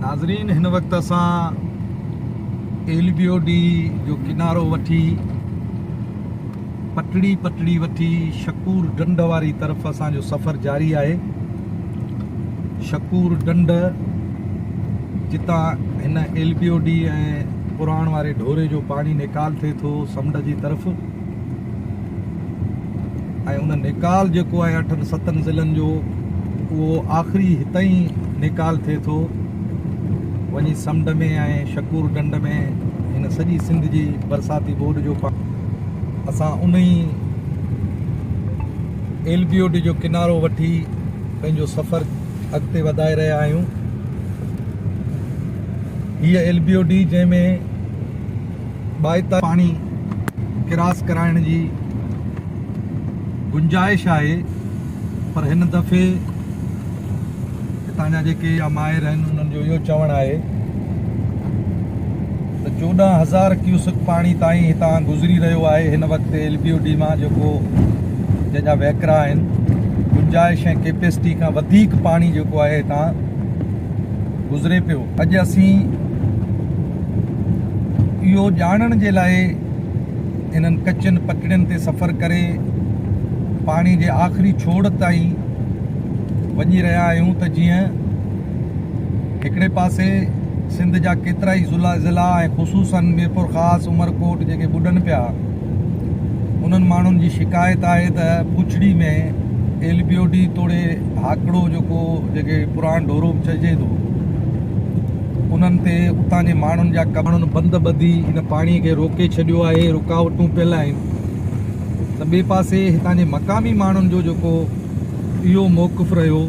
ناظرين هن وقت اسان ايل بي او ڊي جو ڪنارو وٺي پٽڙي پٽڙي وٺي شڪور ڍنڍ واري طرف اسان جو سفر جاري آهي. شڪور ڍنڍ جتان هن ايل بي او ڊي ۽ پراڻ واري ڍوري جو پاڻي نيڪال ٿئي ٿو سمنڊ جي طرف ۽ ان نيڪال جيڪو آهي اٺن ستن ضلعن جو اهو آخري هتان ئي نيڪال ٿئي ٿو وڃي سمنڊ ۾ ۽ شڪور ڍنڍ ۾ هن سڄي سنڌ جي برساتي ٻوڏ جو پاڻي اسان ان ئي ايل بي او ڊي جو ڪنارو وٺي پنهنجو سفر اڳتي وڌائي رهيا آهيون. هيء ايل بي او ڊي جنهن ۾ ٻائيتاليهه پاڻي ڪراس ڪرائڻ جي گنجائش آهي پر هن دفعي هتان جا جيڪي ماهر آهن انهن جو اهو چوڻ آهي ته 14,000 ڪيوسڪ پاڻي تائين هتان گذري رهيو آهي هن وقت ايل بي او ڊي مان جيڪو جنهن جا وهڪرا آهن گنجائش ۽ ڪيپيسٽي کان وڌيڪ پاڻي جيڪو آهي هتان گذري پيو. اڄ اسين اهو ڄاڻڻ جي لاء انهن ڪچين پٽڙين تي سفر ڪري پاڻي جي آخري ڇوڙ تائين وڃي رهيا آهيون ته جيئن هڪڙي پاسي سنڌ جا ڪيترائي ضلعا ۽ خصوصاً ميرپورخاص، عمرڪوٽ جيڪي ٻڏن پيا، انهن ماڻهن جي شڪايت آهي ته پڇڙي ۾ ايل بي او ڊي توڙي هاڪڙو جيڪو جيڪي پراڻ ڍورو به چئجي ٿو، انهن تي اتان جي ماڻهن جا ماڻهن بند ٻڌي ان پاڻي کي روڪي ڇڏيو آهي، رڪاوٽون پيل آهن ته ٻئي پاسي هتان جي مقامي ماڻهن جو جيڪو اهو موقف رهيو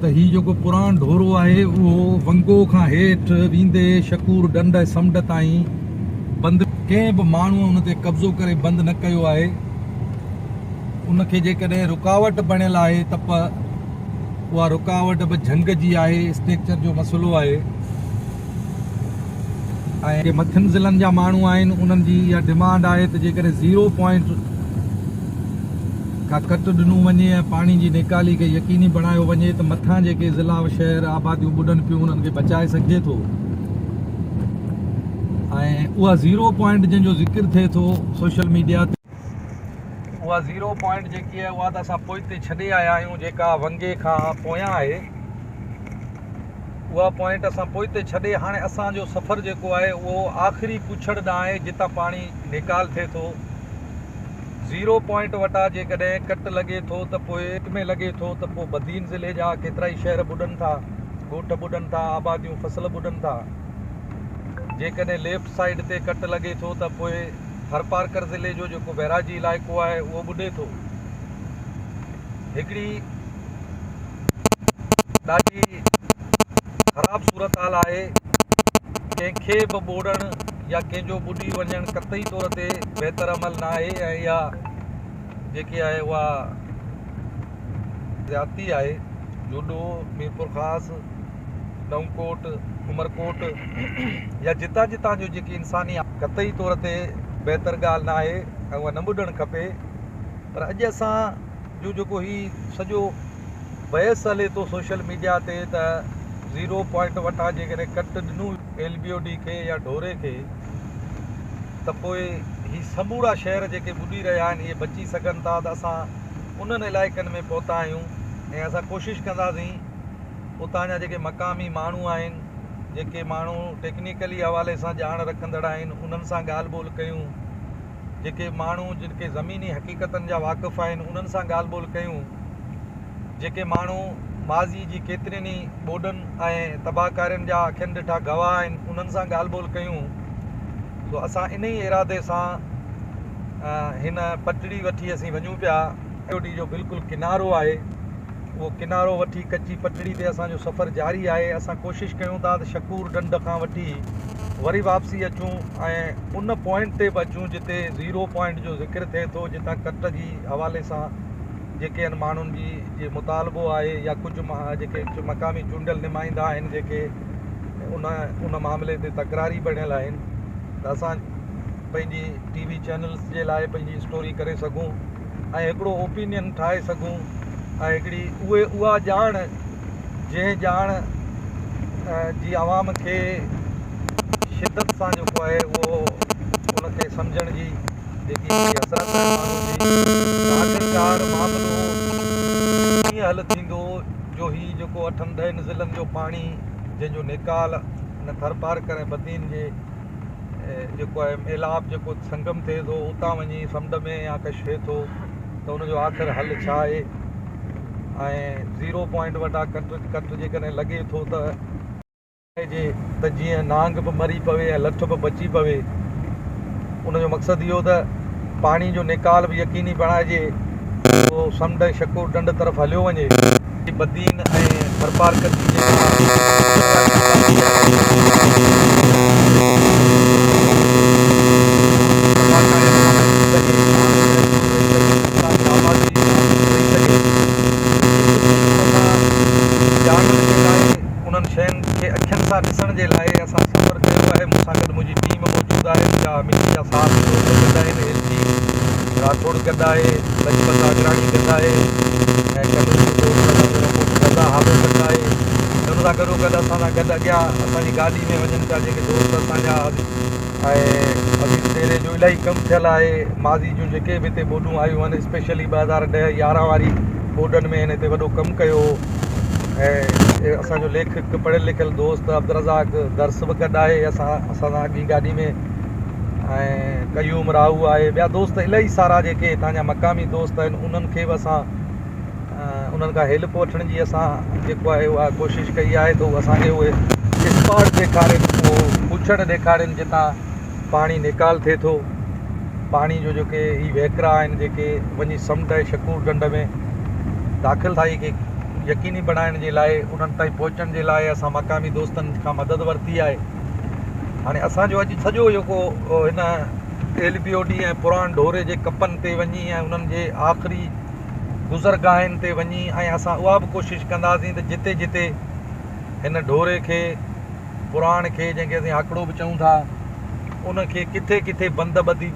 ته هي جيڪو پراڻ ڍورو آهي اهو ونگو کان هيٺ ويندي شڪور ڍنڍ ۽ سمنڊ تائين بند ڪنهن به ماڻهوء ان تي قبضو ڪري بند نه ڪيو آهي. ان کي جيڪڏهن رڪاوٽ بڻيل آهي ته پ اها رڪاوٽ به جهنگ جي آهي، اسٽيڪچر جو مسئلو آهي ۽ جيڪي مٿين ضلعن جا ماڻهو آهن انهن جي اها ڊمانڊ آهي ته جيڪڏهن زيرو پوائنٽ کان ڪٽ ڏنو وڃي ۽ پاڻي جي نيڪالي کي يقيني بڻايو وڃي ته مٿان جيڪي ضلعا شهر آباديون ٻڏن پيون انهن کي بچائي سگهجي ٿو ۽ اها زيرو پوائنٽ جنهن جو ذڪر ٿئي ٿو سوشل ميڊيا تي اها زيرو پوائنٽ جيڪي آهي اها ته اسان پوئتي ڇڏي آيا آهيون جيڪا ونگي کان پويان آهي اها پوائنٽ اسان پوئتي ڇڏي هاڻي اسان جو سفر جيڪو آهي اهو آخري پوڇڙ ڏانهن آهي جتان پاڻي نيڪال ٿئي ٿو. زيرو پوائنٽ وٽان جيڪڏهن ڪٽ لڳي ٿو ته پوء ۾ لڳي ٿو ته پوء بدين ضلعي جا ڪيترائي شهر ٻڏن ٿا، ڳوٺ ٻڏن ٿا، آباديون فصل ٻڏن ٿا. جيڪڏهن ليفٽ سائيڊ تي ڪٽ لڳي ٿو ته پوء ٿرپارڪر ضلعي جو جيڪو بئراجي علائقو آهي اهو ٻڏي ٿو. هڪڙي ڏاڍي خراب صورتحال آهي، ڪنهن کي به ٻوڙڻ يا ڪنهن جو ٻڏي وڃڻ قطعي طور تي بهتر عمل نه آهي ۽ اها جيڪي آهي اها زيادتي آهي. جوڏو، ميرپورخاص، نئونڪوٽ، عمرڪوٽ يا جتان جتان جو جيڪي انساني قطعي طور تي بهتر ڳالهه نه آهي ۽ اها نه ٻڏڻ کپي پر اڄ اسان جو جيڪو هي سڄو بحث هلي ٿو سوشل ميڊيا تي ته زيرو پوائنٽ وٽان جيڪڏهن ڪٽ ڏنو ايل بي او ڊي کي يا ڍوري کي ته پوء هي سمورا شهر جيڪي ٻڏي رهيا آهن اهي بچي سگهن ٿا ته اسان انهن علائقن ۾ پهتا آهيون ۽ اسان ڪوشش ڪنداسين اتان جا جيڪي مقامي ماڻهو آهن جيڪي ماڻهو ٽيڪنيڪلي حوالي سان ڄاڻ رکندڙ آهن انهن سان ڳالهه ٻولهه ڪيون جيڪي ماڻهو جن کي زميني حقيقتن جا واقف آهن انهن سان ڳالهه ٻولهه ڪيون، جيڪي ماڻهو ماضي جي ڪيترين ئي ٻوڏن ۽ تباهڪارين جا اکين ڏٺا گواهه آهن انهن سان ڳالهه ٻولهه ڪيون. سو اسان انهي ارادي سان هن پٽڙي وٺي اسين وڃون پيا. ڊي جو بلڪل ڪنارو آهي. اهو ڪنارو وٺي ڪچي پٽڙي تي اسان جو سفر جاري آهي. اسان ڪوشش ڪيون ٿا ته شڪور ڍنڍ کان وٺي وري واپسي اچون ۽ ان پوائنٽ تي به اچون جتي زيرو پوائنٽ جو ذڪر ٿئي ٿو جتان ڪٽ جي حوالي سان جيڪي ان ماڻهن جي جي مطالبو آهي يا ڪجهه جيڪي مقامي چونڊيل نمائندا آهن جيڪي ان ان معاملي تي تڪراري بڻيل آهن ته اسان پنهنجي ٽي وي چينلز جي لاء پنهنجي اسٽوري ڪري سگهون ۽ هڪڙو اوپينين ٺاهي سگهون ۽ هڪڙي اهي اها ڄاڻ جنهن ڄاڻ جي عوام کي شدت سان جيڪو آهي اهو ان کي سمجهڻ جي جيڪي حسرت آهي ماڻهن جي ته آخرڪار معاملو ڪيئن حل ٿيندو جو هي جيڪو اٺن ڏهن ضلعن جو پاڻي جنهن جو نيڪال هن ٿرپارڪر ۽ بدين جي جيڪو آهي ميلاپ جيڪو سنگم ٿئي ٿو اتان وڃي سمنڊ ۾ يا ڪش ٿئي ٿو ته ان جو آخر حل ڇا آهي ۽ زيرو پوائنٽ وٽان ڪٽ ڪٽ جيڪڏهن لڳي ٿو ته جي ته جيئن نانگ به مري پوي ۽ لٺ به بچي پوي. ان جو مقصد اهو ته پاڻي جو نيڪال به يقيني بڻائجي اهو سمنڊ ۽ شڪور ڍنڍ طرف هليو وڃي. بدين ۽ ٿرپارڪر جي جيڪا آبادي آهي اها رهي سگهي. اهي سڀ شيون اسان ڄاڻڻ جي لاء انهن شين کي اکين سان ڏسڻ جي لاء اسان سفر ڪيو آهي. مون سان گڏ منهنجي ٽيم موجود آهي. منهنجا مٽي جا صحافي دوست گڏ آهن. ايل جي راٺوڙ گڏ آهي. لجپت آگراڻي گڏ آهي ۽ ڪنور جو دوست اسان جو رپورٽر رضا هالو گڏ آهي. ان سان گڏو گڏ اسان سان گڏ اڳيان اسان جي گاڏي ۾ وڃن پيا جيڪي دوست اسان جا ۽ عزيز ڏيري جو الاهي ڪم ٿيل آهي ماضي جون جيڪي به هتي ٻوڏون آيون آهن اسپيشلي 2010 11 واري ٻوڏن ۾ هن هتي وڏو ڪم ڪيو هو ۽ اسان جو ليکڪ پڙهيل لکيل دوست عبدالرزاق درس به گڏ آهي اسان اسان سان اڳي گاڏي ۾ ۽ قيوم راهو آهي ٻيا دوست الاهي سارا جيڪي هتان جا مقامي دوست آهن انهن کي به اسان انهن کان هيلپ وٺڻ جي اسان جيڪو آهي اها ڪوشش ڪئي آهي ته هو اسان کي اهي اسپاٽ ڏيکارين اهو پوڇڙ ڏيکارين جتان پاڻي نيڪال ٿئي ٿو پاڻي جو جيڪي هي وهڪرا آهن جيڪي وڃي سمنڊ ۽ شڪور ڍنڍ ۾ داخل ٿا کي يقيني بڻائڻ جي لاء انهن تائين پهچڻ جي لاء اسان مقامي دوستن کان مدد ورتي آهي هاڻي اسانجو اڄ سڄو جيڪو هن ايل بي او ڊي ۽ پراڻ ڍوري جي ڪپن تي وڃي ۽ انهن جي آخري گذرگاهن تي وڃي ۽ اسان اها به ڪوشش ڪنداسين ته جتي جتي هن ڍوري کي، پراڻ کي جنهن کي اسين هاڪڙو به چئون ٿا، ان کي ڪٿي ڪٿي بند ٻڌي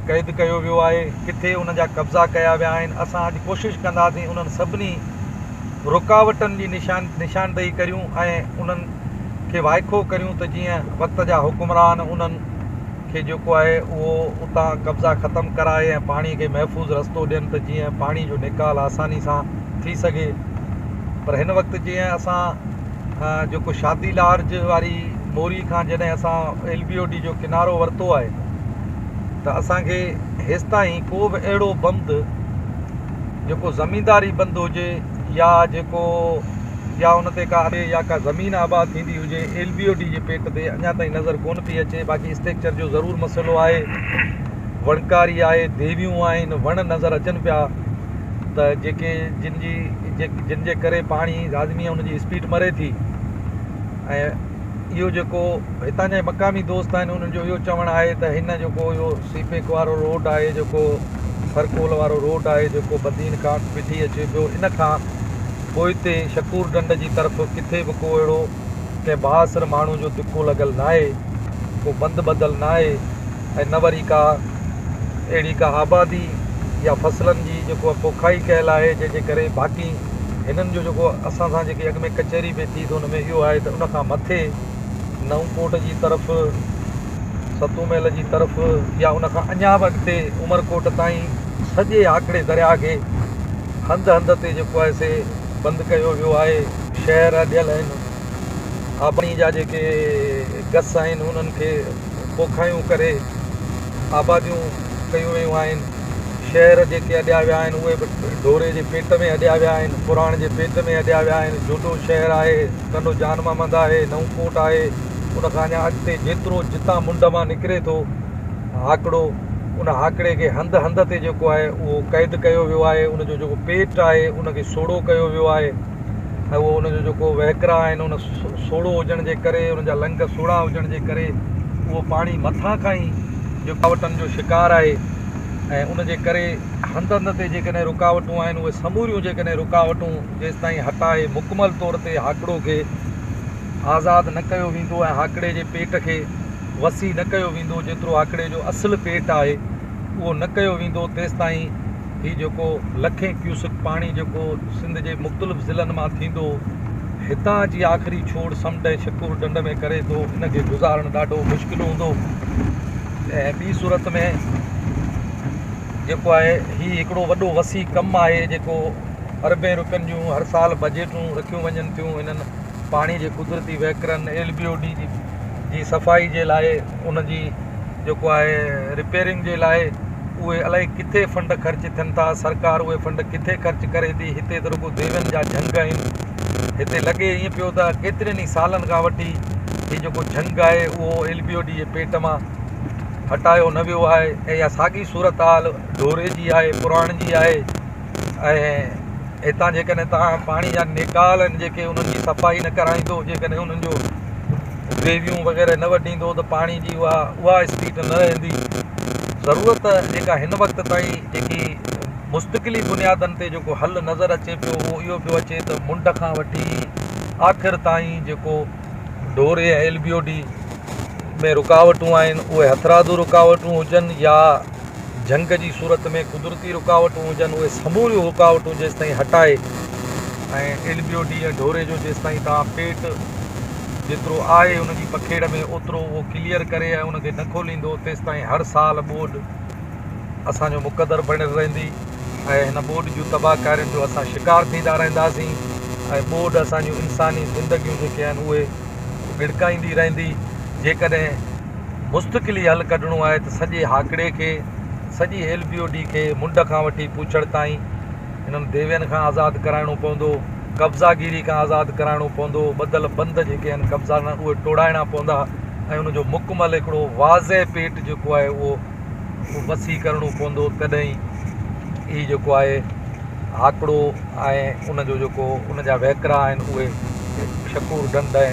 قيد ڪيو ويو آهي، ڪٿي ان جا قبضا ڪيا ويا آهن، اسان اڄ ڪوشش ڪنداسين انهن سڀني رڪاوٽن جي نشان نشاندهي ڪريون ۽ انهن کي وائکو ڪريون ته جيئن وقت جا حڪمران انهن کي جيڪو آهي اهو اتان قبضا ختم ڪرائي ۽ پاڻي کي محفوظ رستو ڏين ته جيئن پاڻي جو نيڪال آساني سان ٿي سگهي پر هن وقت جيئن اسان جيڪو شادي لارج واري موري کان جڏهن اسان ايل بي او ڊي جو ڪنارو ورتو آهي ته اسان کي هيستائين ڪو به اهڙو بند جيڪو زمينداري بند هجي يا جيڪو يا ان تي ڪا يا ڪا زمين آباد ٿيندي هجي ايل بي او ڊي جي پيٽ تي اڃا تائين نظر ڪونه پئي اچي باقي اسٽريڪچر جو ضرور مسئلو آهي وڻڪاري آهي ديويون آهن وڻ نظر اچن پيا ته جيڪي جن جي جن جي ڪري پاڻي لازمي ان جي اسپيڊ مري ٿي ۽ اهو جيڪو هتان جا مقامي دوست آهن انهن جو اهو چوڻ آهي ته هن جيڪو اهو سي پيڪ وارو روڊ آهي جيڪو ٿرڪول وارو روڊ آهي جيڪو بدين کان وٺي اچي پيو ان کان پوئتي شڪور ڍنڍ جي طرف ڪٿي به ڪو اهڙو ڪنهن بااثر ماڻهو جو دڪو لڳل ناهي، ڪو بند ٻڌل ناهي ۽ نه وري ڪا اهڙي ڪا آبادي يا فصلن جي جيڪو پوکائي ڪيل آهي جنهن جي ڪري باقي هنن جو جيڪو اسان سان جيڪي اڳ ۾ ڪچهري پئي ٿي ته ان ۾ اهو آهي ته ان کان مٿي نئون ڪوٽ جي طرف ستون ميل جي طرف يا ان کان اڃا به اڳتي عمرڪوٽ تائين سڄي هاڪڙي درياهه کي هنڌ هنڌ تي جيڪو آهي سي بند ڪيو ويو آهي، شهر اڏيل آهن، آباڻي جا جيڪي گس آهن انهن کي پوکايون ڪري آباديون ڪيون ويون آهن، شهر جيڪي اڏيا ويا آهن اهي به ڍوري جي پيٽ ۾ اڏيا ويا آهن، پراڻ جي پيٽ ۾ اڏيا ويا آهن، جوڊو شهر آهي، ٽنڊو جان محمد آهي، نئون ڪوٽ آهي، ان کان اڃا اڳتي جيترو جتان منڍ مان نڪري ٿو هاڪڙو ان هاڪڙي کي هنڌ هنڌ تي جيڪو آهي اهو قيد ڪيو ويو آهي ان جو جيڪو پيٽ آهي ان کي سوڙهو ڪيو ويو آهي ۽ اهو ان جو جيڪو وهڪرا آهن ان سوڙهو هجڻ جي ڪري ان جا لنگهه سوڙها هجڻ جي ڪري اهو پاڻي مٿان کان ئي رڪاوٽن جو شڪار آهي ۽ ان جي ڪري هنڌ هنڌ تي جيڪڏهن رڪاوٽون آهن اهي سموريون جيڪڏهن رڪاوٽون جيستائين هٽائي مڪمل طور تي هاڪڙو کي آزاد نه ڪيو ويندو ۽ هاڪڙي جي پيٽ کي وسيع نه ڪيو ويندو، جيترو هاڪڙي جو اصل پيٽ آهي اهو نه ڪيو ويندو تيستائين هي جيڪو لکين ڪيوسڪ پاڻي جيڪو سنڌ جي مختلف ضلعن مان ٿيندو هتان اچي آخري ڇوڙ سمنڊ ۽ شڪور ڍنڍ ۾ ڪري ٿو ان کي گذارڻ ڏاڍو مشڪل هوندو ۽ ٻي صورت ۾ جيڪو آهي هي هڪڙو وڏو وسيع ڪم آهي جيڪو اربين روپين جون هر سال بجيٽون رکيون وڃن ٿيون انهن پاڻي جي قدرتي وهڪرن ايل بي او ڊي جي صفائي جي لاء ان جي جيڪو آهي رپيئرنگ جي لاء اهي الائي ڪٿي فنڊ خرچ ٿين ٿا سرڪار اهي فنڊ ڪٿي خرچ ڪري ٿي هتي ته رڳو ديون جا جهنگ آهن هتي لڳي ائين پيو ته ڪيترن ئي سالن کان وٺي هي جيڪو جهنگ آهي اهو ايل بي او ڊي جي پيٽ مان هٽايو نه ويو آهي ۽ اها ساڳي صورتحال ڍوري جي آهي پراڻ جي آهي ۽ هتان جيڪڏهن توهان پاڻي جا نيڪال آهن جيڪي انهن جي صفائي نه ڪرائيندو جيڪڏهن انهن جو ديويون وغيره نه وڍيندو ته پاڻي جي اها اها اسپيڊ نه رهندي ضرورت جيڪا هن وقت تائين جيڪي مستقلي بنيادن تي جيڪو حل نظر اچي پيو اهو اهو پيو اچي ته منڍ کان وٺي آخر تائين جيڪو ڍوري ۽ ايل بي او ڊي ۾ رڪاوٽون آهن اهي هٿرادو رڪاوٽون هجن يا جهنگ جي صورت ۾ قدرتي رڪاوٽون هجن اهي سموريون رڪاوٽون جيستائين هٽائي ۽ ايل بي او ڊي ۽ ڍوري جو جيستائين توهان پيٽ جيترو آهي ان جي پکيڙ ۾ اوترو اهو ڪليئر ڪري ۽ ان کي نه کوليندو تيستائين هر سال ٻوڏ اسان جو مقدر بڻيل رهندي ۽ هن ٻوڏ جون تباهه ڪارين جو اسان شڪار ٿيندا رهنداسين ۽ ٻوڏ اسان جون انساني زندگيون جيڪي آهن اهي ڳڙڪائيندي رهندي جيڪڏهن مستقلي حل ڪڍڻو آهي ته سڄي هاڪڙي کي، سڄي ايل بي او ڊي کي منڍ کان وٺي پوڇڙ تائين انهن ديوين کان آزاد ڪرائڻو پوندو، قبضا گيري کان آزاد ڪرائڻو پوندو، ٻڌل بند جيڪي آهن قبضا اهي ٽوڙائڻا پوندا ۽ ان جو مڪمل هڪڙو واضح پيٽ جيڪو آهي اهو وسيع ڪرڻو پوندو تڏهن ئي هي جيڪو آهي هاڪڙو ۽ ان جو جيڪو ان جا وهڪرا آهن اهي شڪور ڍنڍ ۽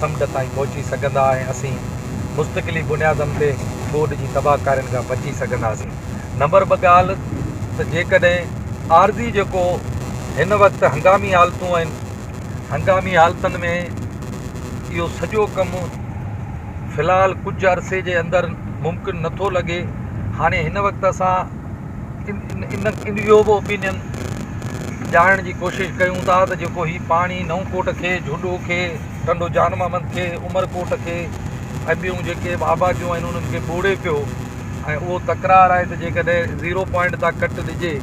سمنڊ تائين پهچي سگهندا ۽ اسين مستقلي بنيادن تي ٻوڏ جي تباهه ڪارين کان بچي سگهنداسين. نمبر ٻه ڳالهه ته جيڪڏهن عارضي جيڪو هن وقت هنگامي حالتون آهن هنگامي حالتن ۾ اهو سڄو ڪم في الحال ڪجهه عرصي جي اندر ممڪن نٿو لڳي هاڻي هن وقت اسان ان اهو به اوپينين ڄاڻڻ جي ڪوشش ڪيون ٿا ته جيڪو هي پاڻي نئون ڪوٽ کي جهڏو کي ٽنڊو جان محمد کي عمر ڪوٽ کي ۽ ٻيون جيڪي به آباديون آهن انهن کي ٻوڙي پيو ۽ اهو تڪرار آهي ته جيڪڏهن زيرو پوائنٽ تان ڪٽ ڏجي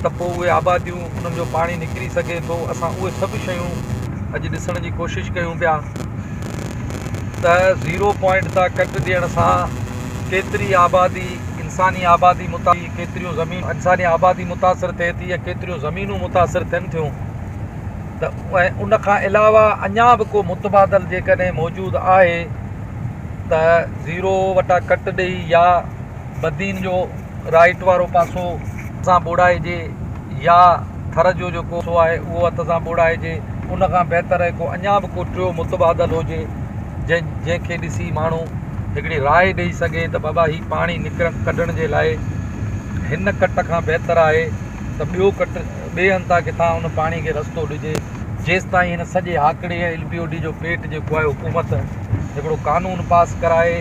ته پوء اهي آباديون انهن جو پاڻي نڪري سگهي ٿو اسان اهي سڀ شيون اڄ ڏسڻ جي ڪوشش ڪيون پيا ته زيرو پوائنٽ تان ڪٽ ڏيڻ سان ڪيتري آبادي انساني آبادي ڪيتريون زمين انساني آبادي متاثر ٿئي ٿي ۽ ڪيتريون زمينون متاثر ٿين ٿيون ته ۽ ان کان علاوه اڃا به ڪو متبادل جيڪڏهن موجود آهي ته زيرو وٽان ڪٽ ڏئي يا بدين جو رائيٽ وارو پاسو سان ٻوڙائجي يا ٿر جو جيڪو حصو آهي اهو هٿ سان ٻوڙائجي ان کان بهتر آهي ڪو اڃا به ڪو ٽيو متبادل هجي جنهن جنهن کي ڏسي ماڻهو هڪڙي راء ڏئي سگهي ته بابا هي پاڻي نڪرڻ ڪڍڻ جي لاء هن ڪٽ کان بهتر آهي ته ٻيو ڪٽ ٻئي هنڌ تان ڪٿان ان پاڻي کي رستو ڏجي جيستائين هن سڄي هاڪڙي ۽ ايل بي او ڊي جو پيٽ جيڪو آهي حڪومت هڪڙو قانون پاس ڪرائي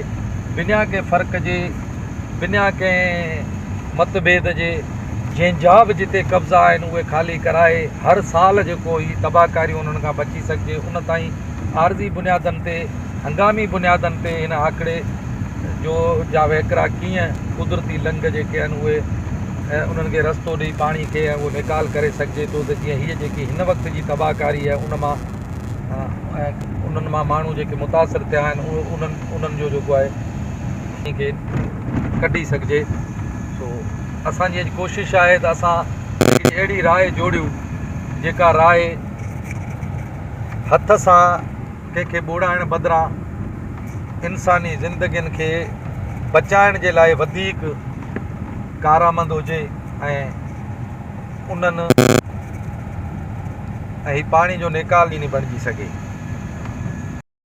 بنا ڪنهن فرق جي بنا ڪنهن مت ڀيد جي جنهن جا به جتي قبضا آهن اهي خالي ڪرائي هر سال جيڪو هي تباهڪاريون انهن کان بچي سگهجي ان تائين عارضي بنيادن تي هنگامي بنيادن تي هن هاڪڙي جو جا وهڪرا ڪيئن قدرتي لنگهه جيڪي آهن اهي انهن کي رستو ڏئي پاڻي کي ۽ اهو نيڪال ڪري سگهجي ٿو ته جيئن هيء جيڪي هن وقت جي تباهڪاري آهي ان مان ۽ انهن مان ماڻهو جيڪي متاثر ٿيا آهن انهن انهن جو جيڪو آهي کي ڪڍي سگهجي سو اسانجي اڄ ڪوشش آهي ته اسان هڪڙي اهڙي راء جوڙيون جيڪا راء هٿ سان ڪنهن کي ٻوڙائڻ بدران انساني زندگين کي بچائڻ جي لاء وڌيڪ ڪارآمد هجي ۽ انهن ۽ هي پاڻي جو نيڪال ئي بڻجي سگهي.